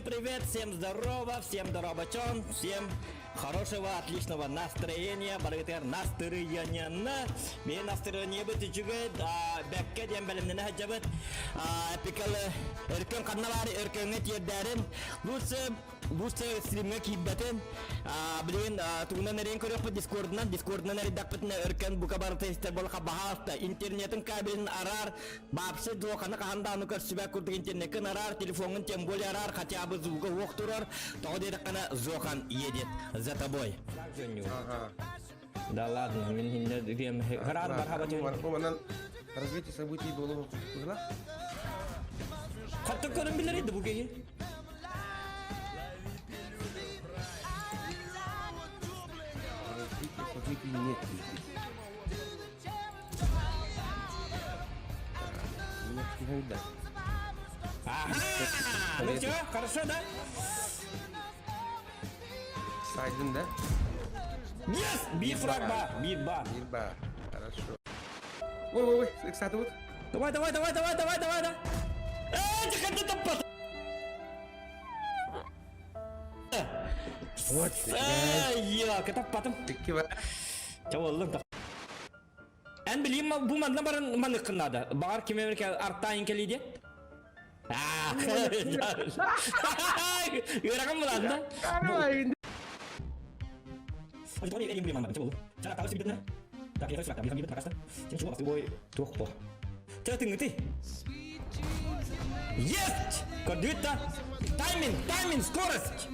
привет, всем здорово, всем дорабачон, всем хорошего, отличного настроения, барыгытыгар настырыйаньяны, мен настырыйаньябыт үчүгэй, бэккэ диэн бэлэмнэнэ сылдьабыт, эпикалы өркөн ханна баар өркөҥҥө тиэрдээрин, лучше лучше стримҥэ киирбэтин, билигин тугунан эрийэн көрүөхпүт дискордунан, дискордунан эрийдэхпитинэ өркөн бука барыта истэр буолаха баһаалта, интернетин кабелин араар, Баапсы дьуоханы хаһан даҕаны көрсүбэт курдук интернеккин араар, телефоҥҥун тем более араар, хотя бы звуга уох турар, тоҕо диэтэххинэ Зохан едет за тобой. Ага. Да ладно, мин хинне диэм хыраан бархаба түн. Бу манан развитие событий буолуо кыла. Хаттан көрөн билэр edi бу киһи. Развитие событий нет здесь. Ага! Ну все, хорошо, да? Сайдын да? Yes! Bir фраг ба, bir ба. Bir ба. Хорошо. Ой, ой, ой, кстати, вот. Давай, давай, давай, давай, давай, давай, да. Э, тихо, ты там Вот. Эй, катаппатым. Чаваллым. Эн билим бу манна баран маныккын надо. Бағар ким эмерке артайын келиде. Үөраган булан да. Есть! Көрдүгүт да? Тайминг, тайминг, скорость!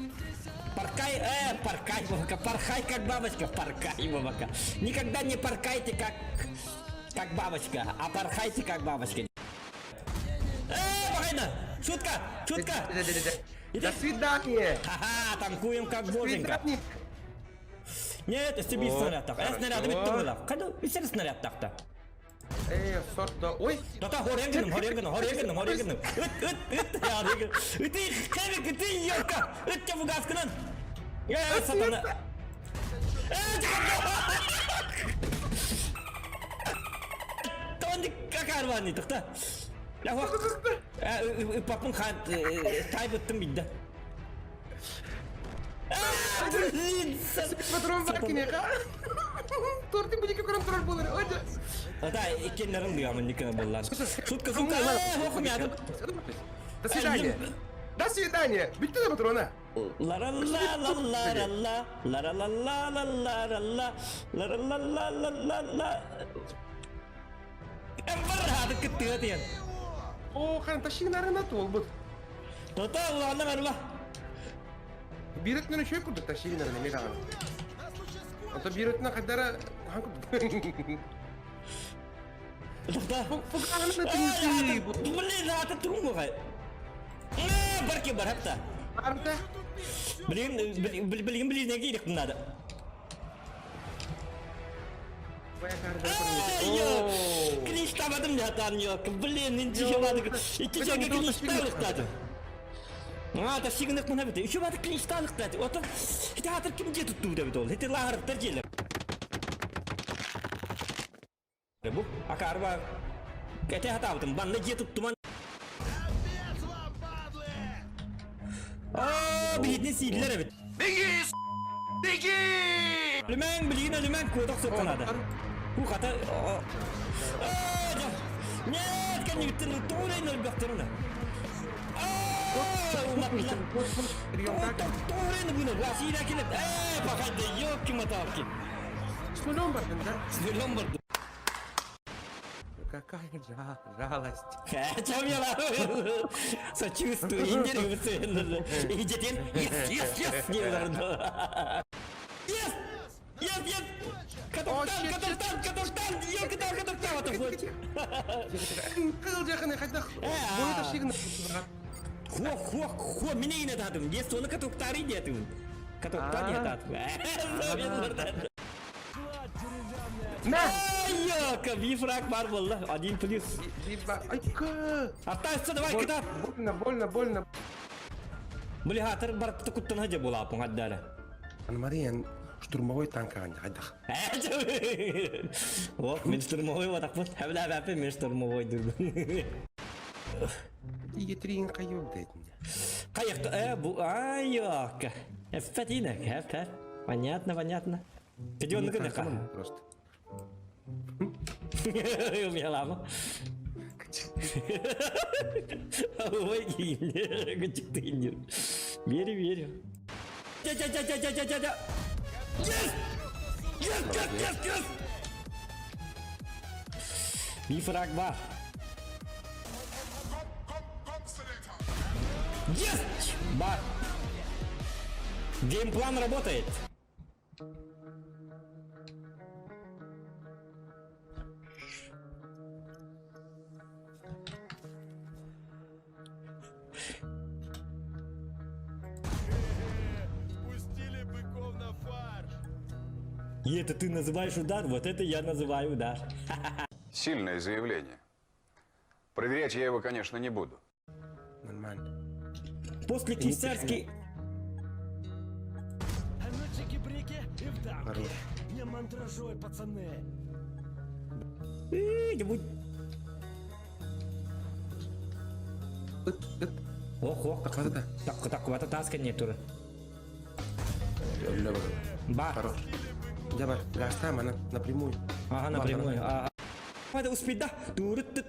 Паркай, паркай, бабака, пархай, как бабочка, паркай, бабака. Никогда не паркайте, как, как бабочка, а пархайте, как бабочка. Э, Шутка, шутка! До свидания! Ха-ха, танкуем как боженька. Свидание! Нет, это bir снаряд так. Э, снаряды битти була. Кайда bir снаряд такта. Э, сорт да. Ой! Тата хорен гыным, хорен гыным, хорен гыным, хорен гыным. Ыт, ыт, ыт, я дигин. Ыты, хевик, ыты, ёлка. Ыт те фугаскынан. Э, сатана. Э, Тонди какарвани тахта. Я хо. Э, папын хан тайбыттым бидде. Патрон бар кинеха. Тортик будет как контроль был. Да, иккеннерин дыямын никene боллар. Шутка, шутка. До свидания. До свидания. Битте да патрона. ла ла ла ла ла ла ла ла ла ла ла ла ла ла ла ла ла ла ла Эмбар кыттыга диэн. О, хан тащинарына туолбут. Тота улаанна барба. Биирөттүнэн үчүгэй курдук тащинарына эмиэ даҕаны. Онто биирөттүнэн хайдара хаан курдук. Тота. Блин, ата турун Барки бар хапта. Арта. Блин, блин, блин, не киирик надо. Клинчтабадым жатан yok. Блин, инчи бадык. Икки жаga клинчталыктады. А, та сигнек мына бит. Үчү бадык клинчталыктады. Ото хите хатыр ким же тутту деп ол. Хите лахарыктар желе. Бу акарба Кете хатабытым. Банна же туттуман. Аа, билитни сииллер эбит. Беги, беги! Өлүмэҥ, билигин өлүмэҥ, куотах суохха Бу хата... Нет, кэннигиттэн туурайын өлбөхтөрүнэ. Туурайын буна, василя келет. Э, пахайды, ёлки-моталки. С нулем бардым, да? С нулем бардым. Какая жалость. Чем я сочувствую, Индер, yes, yes, yes, Yes! Yes, yes! Катастан, катастан, катастан, ёлки-палки, катастан, вот Кыл жакын хайдах. Бойда шигин. Хо, хо, хо, мине ине дадым. Есть оны катуктары детим. Катуктары дадым. На! Ёлка, бифрак бар болды. Один плюс. Айка! Аттайсы, давай, кида. Больно, больно, больно. Били хатыр бар куттан хажа була апың аддары. Анмариен штурмовой танк хайдах. О, мен штурмовой батақпын. Хәбілә әпі мен штурмовой дүрбін. Тиге трин кайып дейтин. Хайах, бу, ай, ёка. Эффетина, хэп, хэп. Понятно, понятно. Где он гына? Просто. Умелама. Ой, Верю, верю. Дя-дя-дя-дя-дя-дя-дя! Yes! Yes, yes, yes, yes! Bir frag var. Есть! Бар. Геймплан работает. Пустили быков на фарш. И это ты называешь удар? Вот это я называю удар. Сильное заявление. Проверять я его, конечно, не буду. Нормально. После кисарский... А ну чики-брики и в дамки. Хорош. Не мандражой, пацаны. Э, будь... Ыт, ыт. Ох, ох. Так, вот это. Так, так, вот это таска не тур. Өллө бар. Ба. Хорош. Дьэ бар, газтаам ана напрямую. Ага, напрямую. Ага. Надо успеть, да? Давай, давай,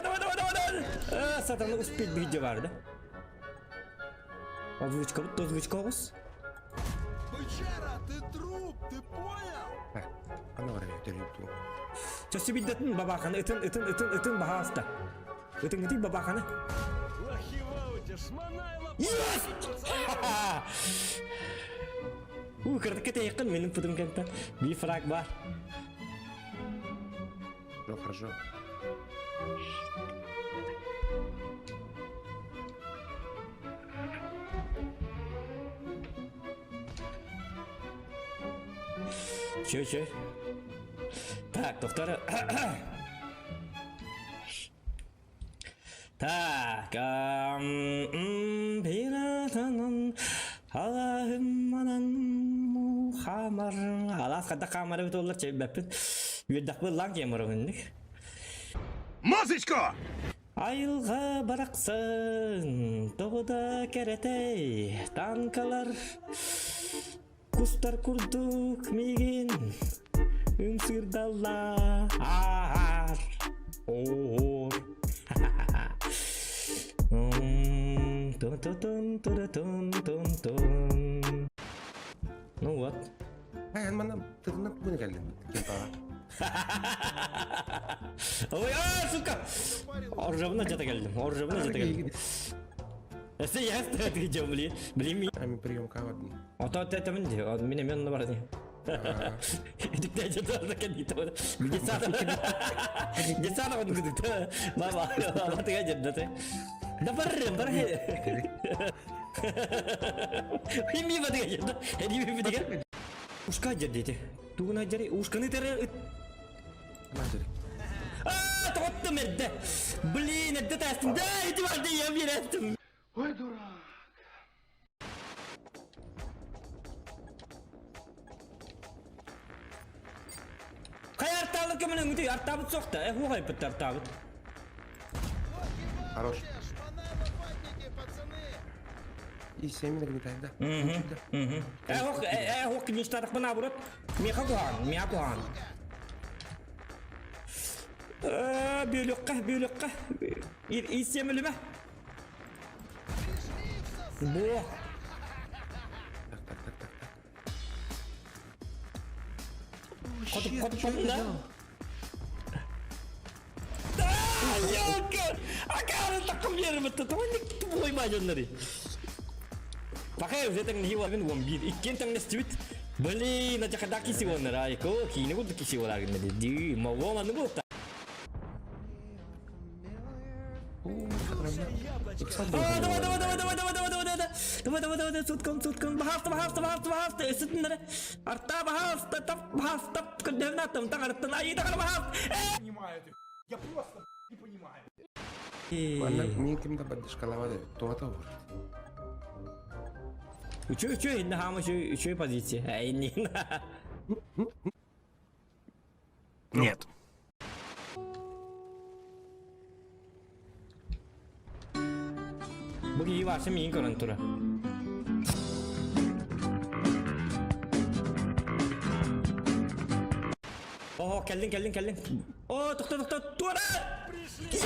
давай, давай, давай. А, сатана успеть видео бар, да? Озвучка, вот озвучка оҕус. Бычара, ты труп, ты понял? Так, ана бар төрүп Чөсү биддатын бабаханы ытын ытын ытын ытын баһааста. Ытын ытын бабаханы. Лохи в ауте, шмонай Yes! У, кырдыкка тейқын менің пұтым кәнті. Bir фраг бар. Хорошо, хорошо. Чё, чё? Так, доктор. Так, хамар алас хата хамар бит олар чебеппин үөрдэх быллаан кеморогунник Музычку! Айылға барақсын, тоғыда кәретэй, танкалар, кустар курдук мигин, үҥсүрдаллар, оор. Тун-тун-тун-тун-тун-тун. Ну вот. Эн манна тылынан тугун кэллин кемпаҕа. Ой, а, сука! Оржабына жата келдим, оржабына жата келдим. Эсе я идем, блин. Блин, ми. Ами приемка бардым. Ото тетемин ди, мине мен бар ди. Идикте жата да кен ито. Гесана. Гесана он гудит. Баба, баба тыга жедде. Да бар, бар. Ми ба тыга жедде. Эди ми тыга. Ушка жедде. Тугуна жери ушканы тере Мазери. А, тоттум эрдэ. Блин, эрдэ тастым. Да, эти барды я береттим. Ой, дурак. Хайа артаабыт көмөлөҥ үтүй, артаабыт суохта. Э, хугай бит артаабыт. Хорош. Шмонай лопатники, пацаны! И семь нагнетает, да? Э, ох, э, ох, не штатах наоборот. Меха кухан, меха кухан. Э, бөлөккә, бөлөккә. И семилеме? Бо. Так, так, так, так, так. Хотуп, хотуп, да? Да, ёлка! Акары такым бербитти. Тоник тупой мажоннары. Пока уже так не мен 11. Иккен таңнестибит. Блин, ача када киси оннар. Ай, ко, кийини курдук киси болар гинде. Ди, могу маны бу. А, давай, давай, давай, давай, давай, давай, давай, давай. Давай, давай, давай, давай, суткам, суткам. Бахаста, бахаста, бахаста, бахаста. Өсүтүннәре. Арта бахаста, тап, бахаста, күндәвнә там, таңарттан, ай, таңар бахаста. Понимаю ты. Я просто не понимаю. Манна мин ким да поддержкалава да туата бар. Үчөө, үчөө, инде хама үчөө, үчөө позиция. Ай, не. Нет. вообще миин көрөн турар. О, кэллин, кэллин, кэллин. О, тохто, тохто, туора! Yes!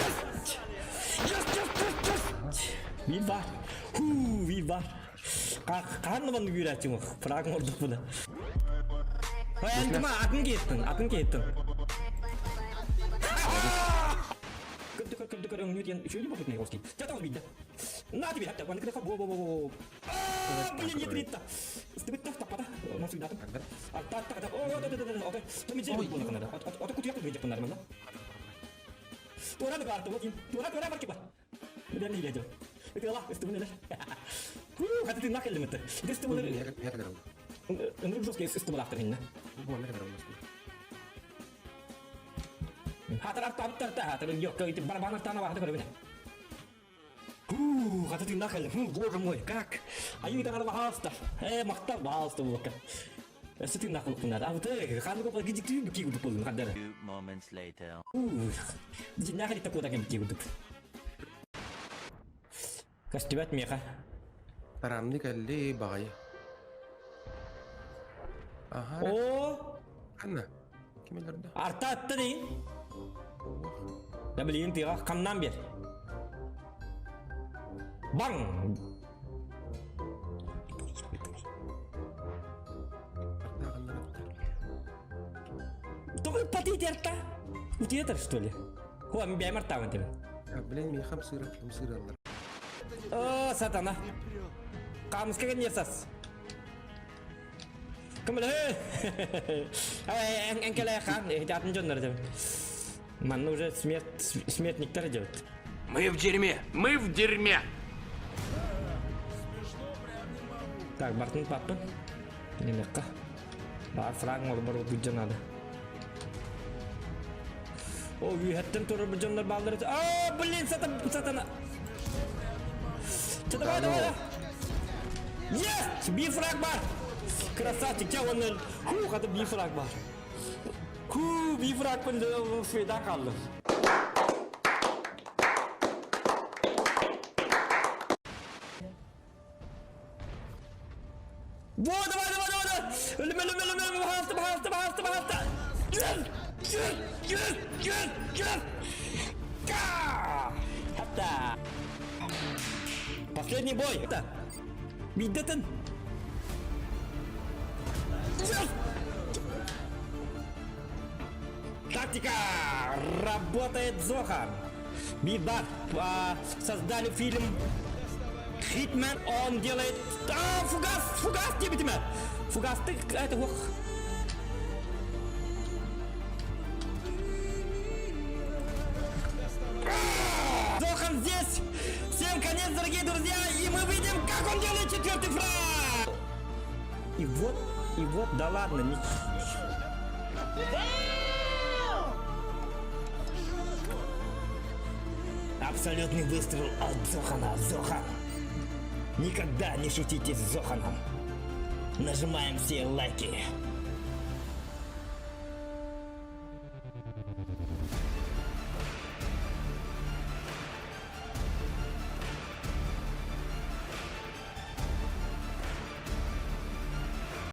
Yes, yes, yes, yes! Биир бар. Хуу, биир бар. Хаһан да маннык үүрээччиҥ фраг оҥордук буна. Антыма атын киһиттин, атын киһиттин. Көрдө көр көрдө көр өҥнүү диэн үчүгэй боппут Михайловский. Чата биирдэ. На тебе хатта, ван кыта во во во во. Блин, не тритта. Стыбытта таппата. Ну всегда. А та та та. О, да да да да. Ото то ми дьэ буолла канада. Ото кутуйа кутуйа дьэ манна. Туора да баар, вот туора туора бар киба. Бэм дире дьэ. Ытыала, ыстыбын эле. Хуу, хаты тыыннаах кэллим это. Ити ыстыбын Ынырык жесткий ыстыбын автор инна. Хатар артаабыттар та, хатар yok, ити барабан артаана баахты көрөбүн. Хуу, хаты тыыннаах кэллим. Ху, боже мой, как? Айыы таҥара баһаалыста. Э, махтал баһаалыста буолбакка. Өссө тыыннаах буолукпун наада. Абыты, ханнык опа гидиктүү бики курдук буоллум хардары. Few moments later. Дьиннээх иликтэ куота кэмтии курдук. Көстүбэт миэхэ. Тарамны кэлли баҕайы. Аха. О! Ханна? Ким өлөрдө? Арта атта дейин. Да билигин тыаҕа хамнаан биэр. Баҥ! Тоҕо ыппатый арта? Утуйатар что ли? О, мин бэйэм артаабын тебе. Блин, миэхэ ымсыыра, ымсыыраллар. О, сатана. Хаамыска кэнниэсас. Көмөлөһө! Эҥкэлээ хаан, атын дьоннор деп. Манна уже смерть, смертниктер делают. Мы в дерьме! Мы в дерьме! Так, Бартын паппын. Немекка. Бар фраг мор бар надо. О, үөһэттэн турар бу дьоннор бааллар этэ. Аа, блин, сатан, сатана. Чэ, давай, давай, давай. Есть! Биир фраг бар! Красавчик, чэ, онно хуу, хата биир фраг бар. Хуу, биир фрагпын сведа хааллым. Во, давай, давай, давай, давай! Өлүм, өлүм, өлүм, өлүм, баһаалта, баһаалта, баһаалта, баһаалта! Кир! Кир! Кир! Кир! Кир! Ка! Хатта! Последний бой! Это! Биидэтин! Yes! Тактика! Работает Зохан! Бибат создали фильм Хитмен, он делает... А, фугас! Фугас диэбитимэ! Фугасты... Это ох. Зохан здесь! Всем конец, дорогие друзья! И мы видим, как он делает четвертый фраг! И вот, и вот, да ладно, не... Абсолютный выстрел от Зохана. Зохан! Никогда не шутите с Зоханом. Нажимаем все лайки.